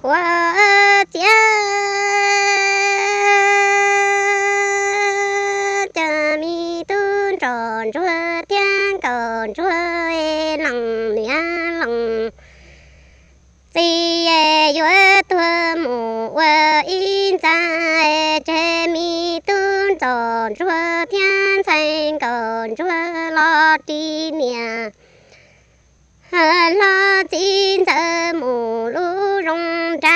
ua ciav, cas me tub ntsos ntsuag thiab nkauj ntsuag, leej niam leej txiv yuav tuag mus ua ib ntxa, tseg me tub ntsos ntsuag thiab ntxhais nkauj ntsuag los ris niam hlob txiv ntxawm mus lub zoo nrag,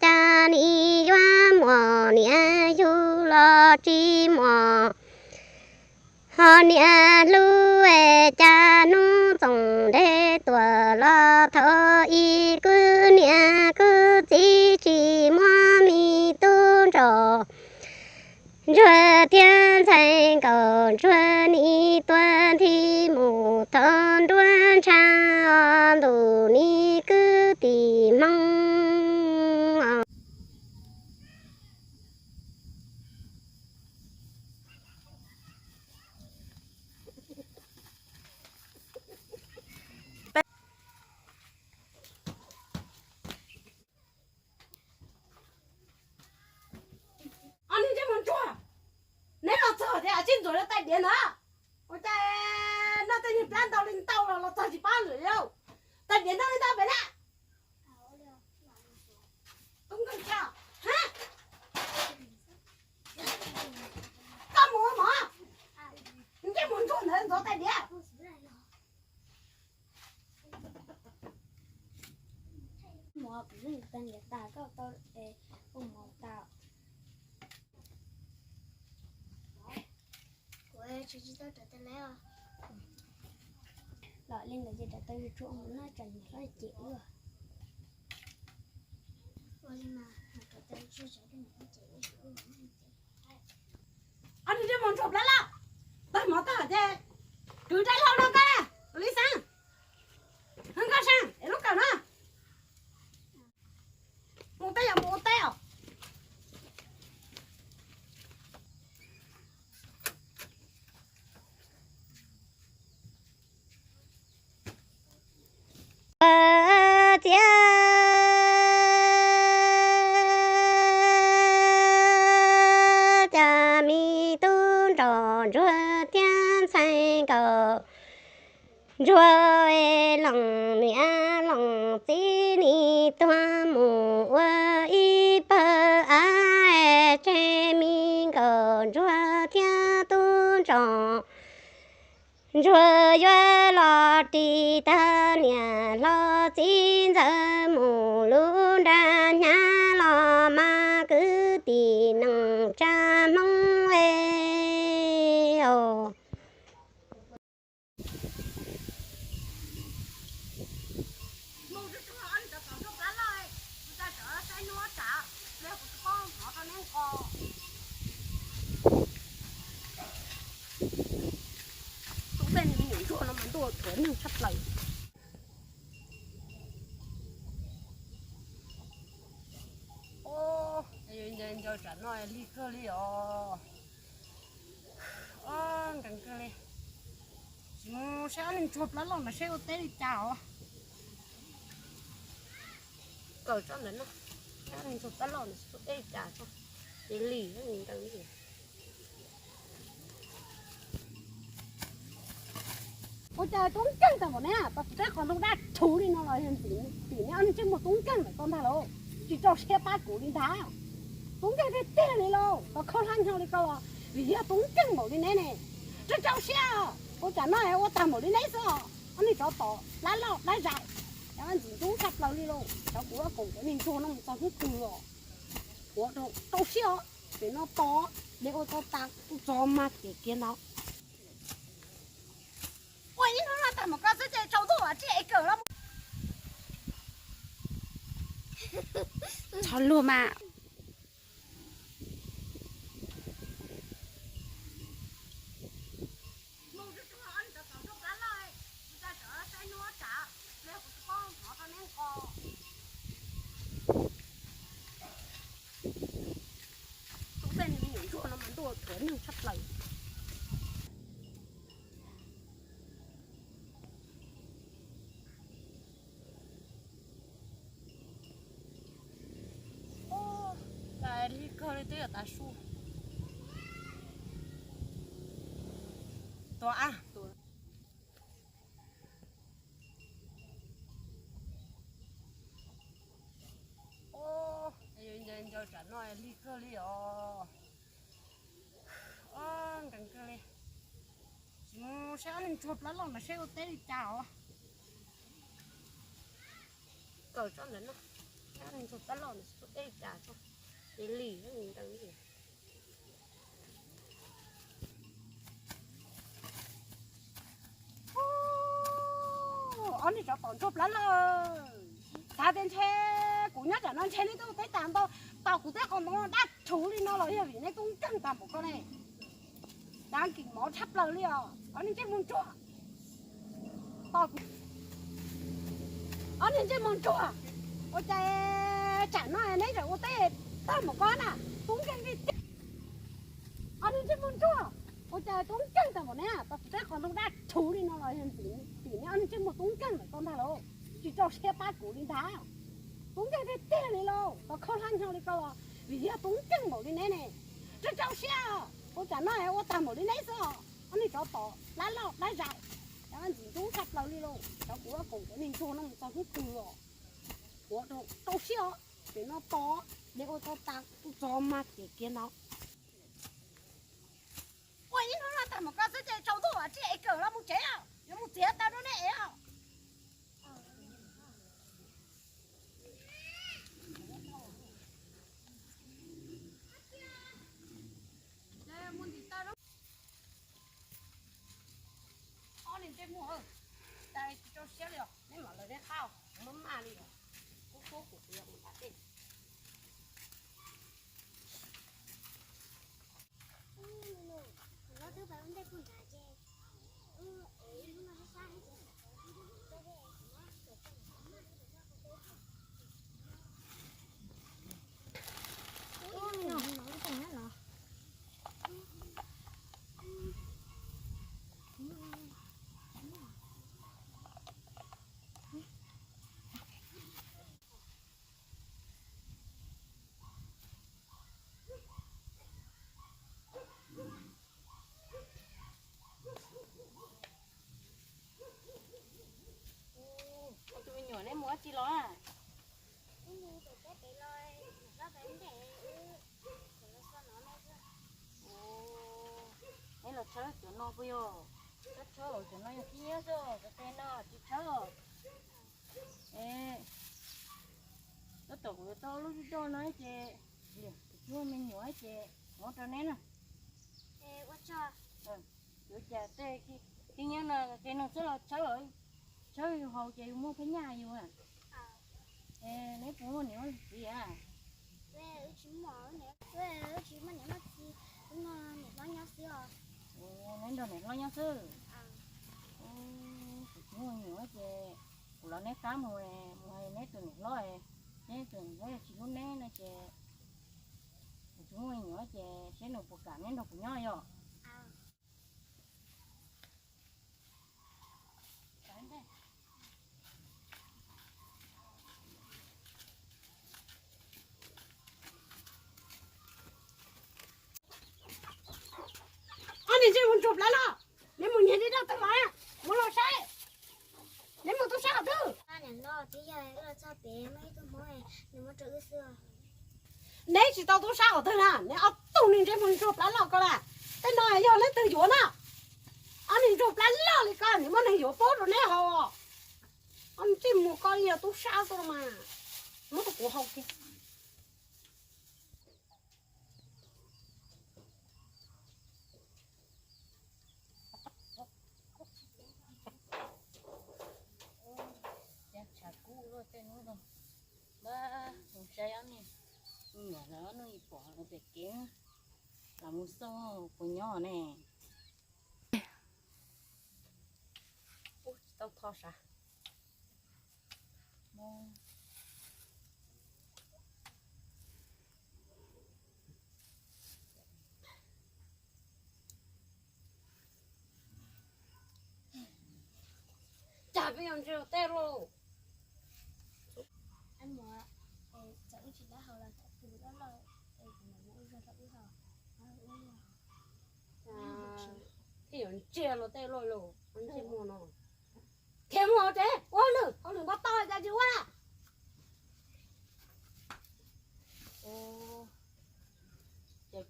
cas nim yuav muaj niam yug los tsis muaj, ho niam hlub, cas hnub txoos ntev tuaj los thaum ub, kwv niam kwv txiv tsis muaj, me tub ntsos ntsuag thiab ntxhais nkauj ntsuag nim tuag nthi mus thaum nruab ntsha, ntuj nim kwv tij Hmoob. Ob niag ntsej muag ntsuag, neb los txog tias tsij ntxuav lawv tais diav ntag. Ua cas noj tej niag plab ntau li ntau los los txog tsis pab lwm li. Tais diav ntau li ntau pem na. Tub nkeeg tiag. Koj mus ua mov, ntsej muag ntsuag ntawd ntxuav tais diav. Mov kuv yeej tag nrhiav tas, koj tau es ua mov tas. Kuv tsis tau rau tau lawm. Los li ntawd ces rau tau yus tsuas ua mov noj tsam niam hlob cem wb. Ua li mas rau tau yus tsuas tsam niam hlob cem wb. Ob niag ntsej muag ntsuag plab loj, tag mov tag ces kwv dai hlau rau koj na, Lis Xeeb. Hwb, Nkauj Seej, es lub kawm no. Mus teb yog mus ua teb os. Txiav, cas me tub ntsos ntsuag thiab ntxhais nkauj ntsuag, leej niam leej txiv nim tuag mus ua ib pawg av, tseg me nkauj ntsuag thiab tub ntsos ntsuag yuav los ris tag, niam hlob txiv ntxawm mus lub nra hnyav los mas kwv tij neej tsa Hmoob es. Tus tej me nyuam ntsuag no mas ntuj thuav neeg tshaj plaws. Ncaws tsam no lig kawg li os. Nkees kawg li. Tsis mus saib ob niag ntsuag plab loj mas saib ua teb li cas os. Kawm tsob ntawd no, saib ob niag ntsuag plab loj no ua teb li cas tso. Ces lig nkees li. Ua cas tub nkeeg tau npaum ne, tau tsis teb qhov ntoo daj rhuv li no los yog tim neb ob niag ntsej muag tub nkeeg lawm koj ntag lauj, tsis rau siab pab kuv li ntag. Tub nkeeg tiag tiag li lauj, tau khaub hlab nyo li koj los vim yog tub nkeeg npaum li neb ne. Rau rau siab, ua cas no ua tag npaum li neb xwb os, ob niag tsov tom dab loj dab zais, ntxim ntub tshaj plaws li lauj. Cov kuv ua koom cov niag ntsuag no mus txog hnub twg os, ua rau rau siab os, pem no tos li ua tau tas kuj txog mas kev kiag ntawd. Ua ib hnub no tag mus koj xwb ces tsaus ntuj tsiab es kawm los. Txhob luag mas. Tus tej me nyuam ntsuag no mas ntuj thuav neeg tshaj plaws. Li twb yog tav su. Tua a, tua. Nco nco tsam no lig kawg li os. Nkees kawg li. Tsis mus saib ob niag ntsuag plab loj ntawd seb ua teb li cas os. Kaw tsob ntawd no, saib ob niag ntsuag plab loj ntawd seb ua teb li cas tso. Ces lig ntawd li. Ob niag tsov tom ntsuag plab lawm. Xav tias ntshe kuv nyob tsam no ntshe neb twb ua teb tas ntau, tos kuv tej qos ntoo dab rhuv li no los yog vim neb tub nkeeg tag npaum ko ne. Dab kis mov tshaj plaws li os ob niag ntsej muag ntsuag. Tos kuv, ob niag ntsej muag ntsuag, ua cas tsam no neb tseem ua teb tag npaum ko na, tub nkeeg tiag tiag. Ob niag ntsej muag ntsuag, ua cas tub nkeeg tag npaum ne, tos kuv tej qos ntoo dab rhuv li no los yog vim neb ob niag ntsej muag tub nkeeg ntawm ko ntag lauj. Tsis rau siab pab kuv li ntag. Tub nkeeg tiag tiag li lauj, tos khaub hlab nyob li ko los vim yog tub nkeeg npaum li neb ne. Rau rau siab, ua tsam no ua tag npaum li neb xwb os. Ob niag tsov tom plab loj plab zais, ntxim ntub tshaj plaws li lauj. Cov kuv ua koom cov niag ntsuag no mus txog hnub twg os. Ua rau siab os, pem no tos, neb ua tau tas kuv txog mas ces kiag no. Ua ib hnub no tag mus ko xwb ces tsaus ntuj es kawm los mus tsev os, yuav mus txiav taws rau neb es os. Ob niag ntsej muag, cas tsis rau siab li os, neb mam lawv neb qab, maj maj li os, kub kub kuv kuv yuav mus nram tej. Tus me nyuam neb mus dab tsi los? Neb los tshawb cov no puas yog? Tshawb tshawb cov no yog tib nyiab xwb, cov tes no tsis tshawb. Tab tom kuv yuav tau lub zib doj no ces, kuv tsis muaj me nyuam ces muab rau neb na. Yuav cas tej tib nyiab no ces nws txhob los tshawb, tshawb yus haus ces yus muaj phab nyaj yus. Neb puas muaj niam muaj txiv a? Neb nrog niam hlob nyob xwb. Kuv tsis muaj me nyuam ces kuv los neb qab mus, mus neb tus niam hlob, neb tus niam hlob yog tsis hlub neb no ces kuv tsis muaj me nyuam ces seb nws puas kam neb nrog kuv nyob yom. Ob niag ntsej muag ntsuag plab loj, neb mus nyiag dib doj twg los? Mus los saib, neb mus tub sab qhov twg? Neb tsis tau tub sab qhov twg na, neb ob tug niag ntsej muag ntsuag plab loj ko na. Tej no yog leej twg yuav na? Ob niag ntsuag plab loj li ko, nws muab neeg yuav paub rau neb haus. Ob niag ntsej muag ko li yog tub sab xwb mas, muab rau kuv haus kiag. Cas tshav kub luaj tej hnub no. Npab, mus saib ob niag me nyuam lawv ob niag pom pem kev, los mus xauj puas nyob ne. Ub, tsis tau tho sav. Cas peb yuav ntsia tej lauj. Txawm wb tsis dab hau los thaum twg loj loj es kuv mam muab Thiaj yuav ntsia los tej loj loj, ntsia muag no. Khiav mus hauv tsev ua hauj lwm, hauj lwm npau taws cas tsis ua na. Ces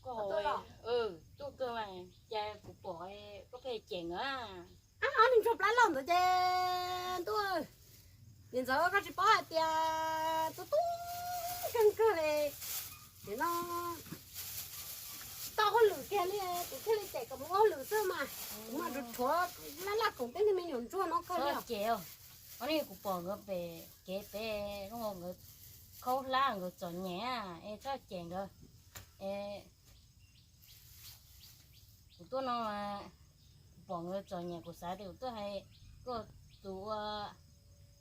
koj tuaj kawg, cas kuv pom koj pheej cem nkawd. Ob niag ntsuag plab loj ntawd ces ntuj, niam ntxawm, koj tsis paub hais tias tub tub kawg kawg li. Nim no tau hauj lwm kiag li, kuv thiaj li cem kom mus ua hauj lwm xwb mas. Kuv mas rhuav rhuav laj laj koom tej niag me nyuam ntsuag no kawg li. Ces ob niag kuv pom nkawd pem kev pem, nkawd khaub hlab nkawd txom nyem es txhob cem nkawd. Es kuv tuaj no mas kuv pom nkawd txom nyem, kuv xav tias kuv tuaj hais koj tus ua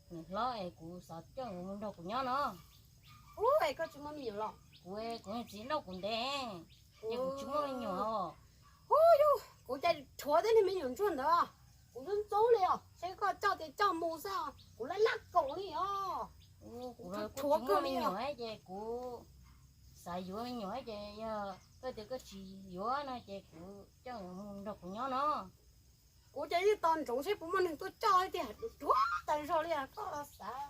niam hlob es kuv xav coj nkawd mus nrog kuv nyob no. Ub, es koj tsis muaj me nyuam los? Kuv, kuv niag txiv nrauj kuv ntev, ces kuv tsis muaj me nyuam. Ub yus, kuv cas rhuav tej niag me nyuam ntsuag ntawd, kuv ntxub ntxub li os, saib koj coj ces coj mus xwb, kuv laj laj koom li os. Kuv rhuav kuv tsis muaj me nyuam ces kuv xav yuav me nyuam ces yog koj tias koj tsis yuav no ces kuv coj nkawd mus nrog kuv nyob no. Kuv ces yeej tos ntsoov seb puas muaj neeg tuaj coj tiag, rhuav tas zog li. Koj xav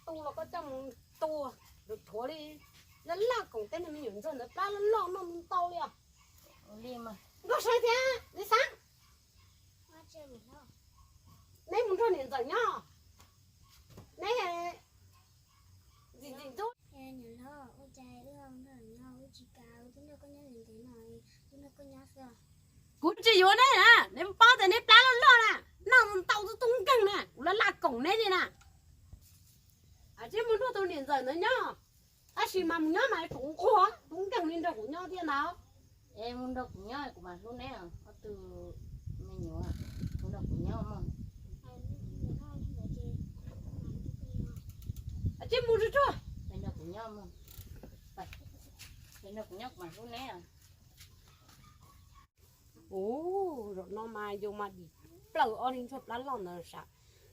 tu los koj coj mus tu, rhuav li. Laj laj koom tej niag me nyuam ntsuag ntawd plab loj loj noj ntau li os. Nkauj Saib thiab Lis Xav, neb mus nrog niam ntxawm nyob, neb ntxim ntxim ntxub. Kuv tsis yuav neb na, neb paub tias neb plab loj loj na, noj ntau tub tub nkeeg na, kuv laj laj koom neb li na. Tsis mus nrog tus niam ntxawm ntawd nyob, tab sis mas mus nyob mas tsoom nquag tub nkeeg li nrog kuv nyob thiab ntag. Es mus nrog kuv nyob kuv mam hlub neb, ob tug me nyuam, mus nrog kuv nyob mog. Tsis mus tsuag tsuag, nrog kuv nyob mog, nrog kuv nyob kuv mam hlub neb. Ub, zaum no mas yus mas dim plaws ob niag ntsuag plab loj ntawd sav.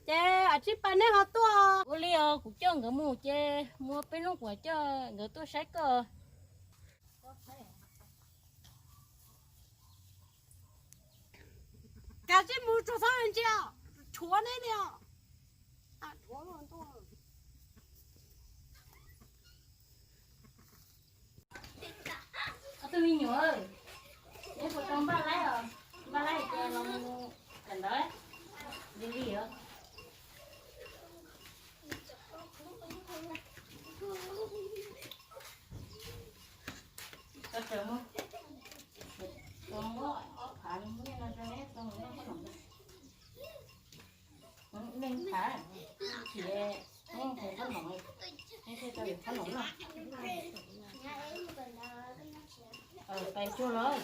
Ces Tsis Pas neb ho tuaj. Ua li os, kuv coj nkawd mus ces muaj peb hnub kuv coj nkawd tuaj saib koj. Kav tsij mus tsuag txhob ntsia, rhuav neb li os. Ob tug me nyuam, neb puas tau npaj laib os? Npaj laib ces los mus kawm ntawv li li os. Sawv daws mus, muab ob phav nyiaj no rau neb tau mus noj qhob noom. Neeg phav, ces neb mus qhob noom, neb thiaj tau yus qhob noom noj. Pais tsuag los.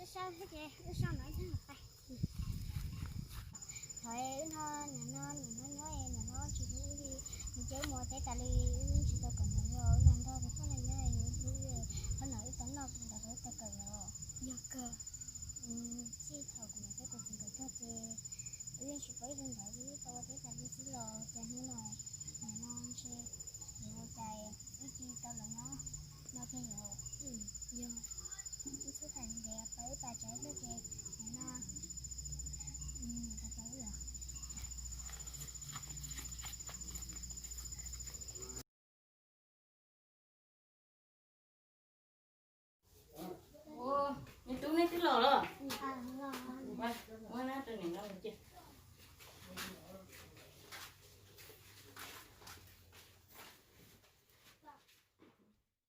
Sab sab thiab ces wb soj no ib tag pais. Thaum wb no, nim no nim no nyob nim no tsis hlub wb li, nws cia wb mus teb tas li, wb tsis tau kawm ntawv li, wb nrog tus poj niam nyob nws hlub wb, qhov no wb tau noj ntawd wb tau kawm los. Yog kawg. Txij thaum kuv niam thiab kuv txiv nkawd tuag ces wb yeej tsis pom ib tug ntawd li, wb tau ua teb tas li xwb los cas hnub no, nim no ntshe yuav ua cas wb cia tau los nyob no thiab yom.